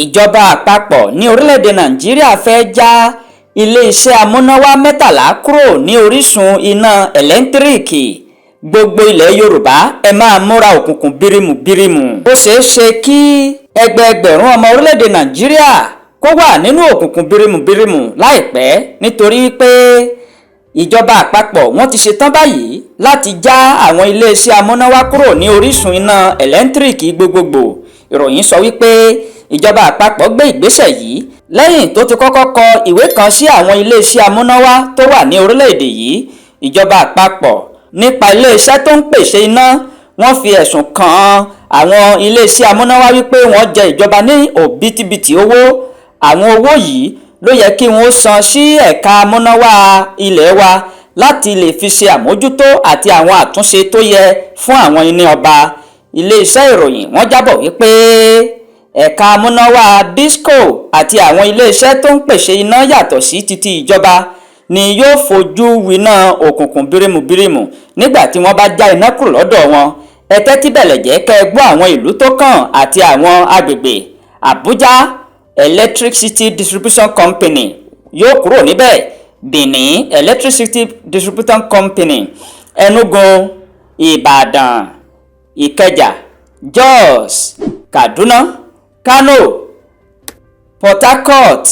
Ìjọba àpapọ̀ ní orílẹ̀-èdè Nàìjíríà fẹ́ já iléeṣẹ́ amúnáwá 13 kúrò ní orísun iná ẹ̀lẹ́ńtíríìkì. Gbogbo ilẹ̀ Yorùbá, ẹ máa múra òkùnkùn bírímù bírímù. Ó ṣeé ṣe kí ẹgbẹẹgbẹ̀rún ọmọ orílẹ̀-èdè Nàìjíríà kó wà nínú òkùnkùn bírímù bírímù láìpẹ́, nítorí pé ìjọba àpapọ̀, wọ́n ti ṣetán báyìí láti já àwọn iléeṣẹ́ amúnáwá kúrò ní orísun iná ẹ̀lẹ́ńtíríìkì gbogbogbò. Ìròyìn sọ wípé ìjọba àpapọ̀ gbé ìgbésẹ̀ yìí lẹ́yìn tó ti kọ́kọ́ kọ ìwé kan sí àwọn iléeṣẹ́ amúnáwá tó wà ní orílẹ̀-èdè yìí. Ìjọba àpapọ̀, nípa iléeṣẹ́ tó ń pèsè iná, wọ́n fi ẹ̀sùn kàn àwọn iléeṣẹ́ amúnáwá wípé wọ́n jẹ ìjọba ní òbítíbitì owó. Àwọn owó yìí ló yẹ kí wọ́n san sí ẹ̀ka amúnáwá ilé wa láti lè fi ṣe àmójútó àti àwọn àtúnṣe tó yẹ fún àwọn iná ọba. Iléeṣẹ́ ìròyìn, wọ́n jábọ̀ wípé ẹ̀ka amúnáwá disco àti àwọn iléeṣẹ́ tó ń pèsè iná yàtọ̀ sí ti ìjọba ni yóò fojú winá òkùnkùn birimùbirimù nígbà tí wọ́n bá já iná kúrò lọ́dọ̀ wọn. Ẹ tẹ́tí bẹ̀lẹ̀jẹ́ kẹ́ ẹ gbọ́ àwọn ìlú tó kàn àti àwọn agbègbè. Abuja Electricity Distribution Company yóò kúrò níbẹ̀, Benin Electricity Distribution Company, Enugu, Ìbàdàn, Ìkẹjà, Jos, Kaduna, Kano, Port Harcourt,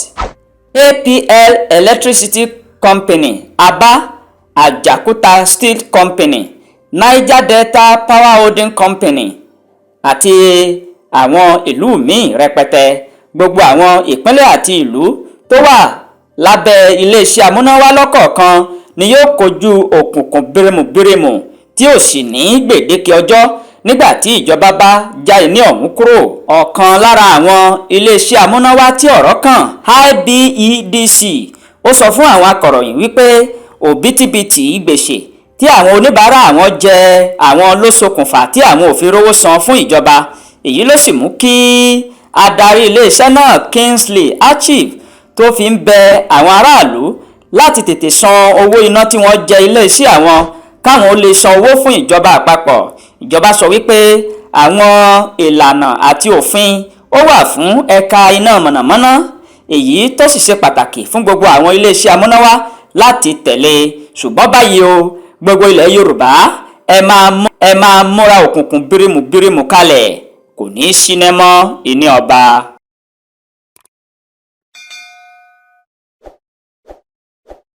APL Electricity Company, Aba, Ajaokuta Steel Company, Niger Delta Power Holding Company àti àwọn ìlú míì rẹpẹtẹ. Gbogbo àwọn ìpínlẹ̀ àti ìlú tó wà lábẹ́ iléeṣẹ́ amúnáwá lọ́kọ̀ọ̀kan ni yóò kojú òkùnkùn birimùbirimù tí ò sì ní gbèdéke ọjọ́ nígbà tí ìjọba bá já iná ọ̀hún kúrò. Ọ̀kan lára àwọn iléeṣẹ́ amúnáwá tí ọ̀rọ̀ kàn, IBEDC, ó sọ fún àwọn akọ̀ròyìn wípé òbítíbitì gbèsè tí àwọn oníbàárà àwọn jẹ àwọn ló ṣokùnfà tí àwọn ò fi rówó san fún ìjọba. Èyí ló sì mú kí adarí iléeṣẹ́ náà, Kingsley Achieve, tó fi ń bẹ àwọn aráàlú láti tètè san owó iná tí wọ́n jẹ iléeṣẹ́ àwọn, káwọn ó lè san owó fún ìjọba àpapọ̀. Ìjọba sọ wípé àwọn ìlànà àti òfin ó wà fún ẹ̀ka iná mọ̀nàmọ́ná, èyí tó sì ṣe pàtàkì fún gbogbo àwọn iléeṣẹ́ amúnáwá láti tẹ̀lé. Ṣùgbọ́n báyìí o, gbogbo ilẹ̀ Yorùbá, ẹ máa múra òkùnkùn birimù birimù kalẹ̀, kò ní í síná mọ́ ìní ọba.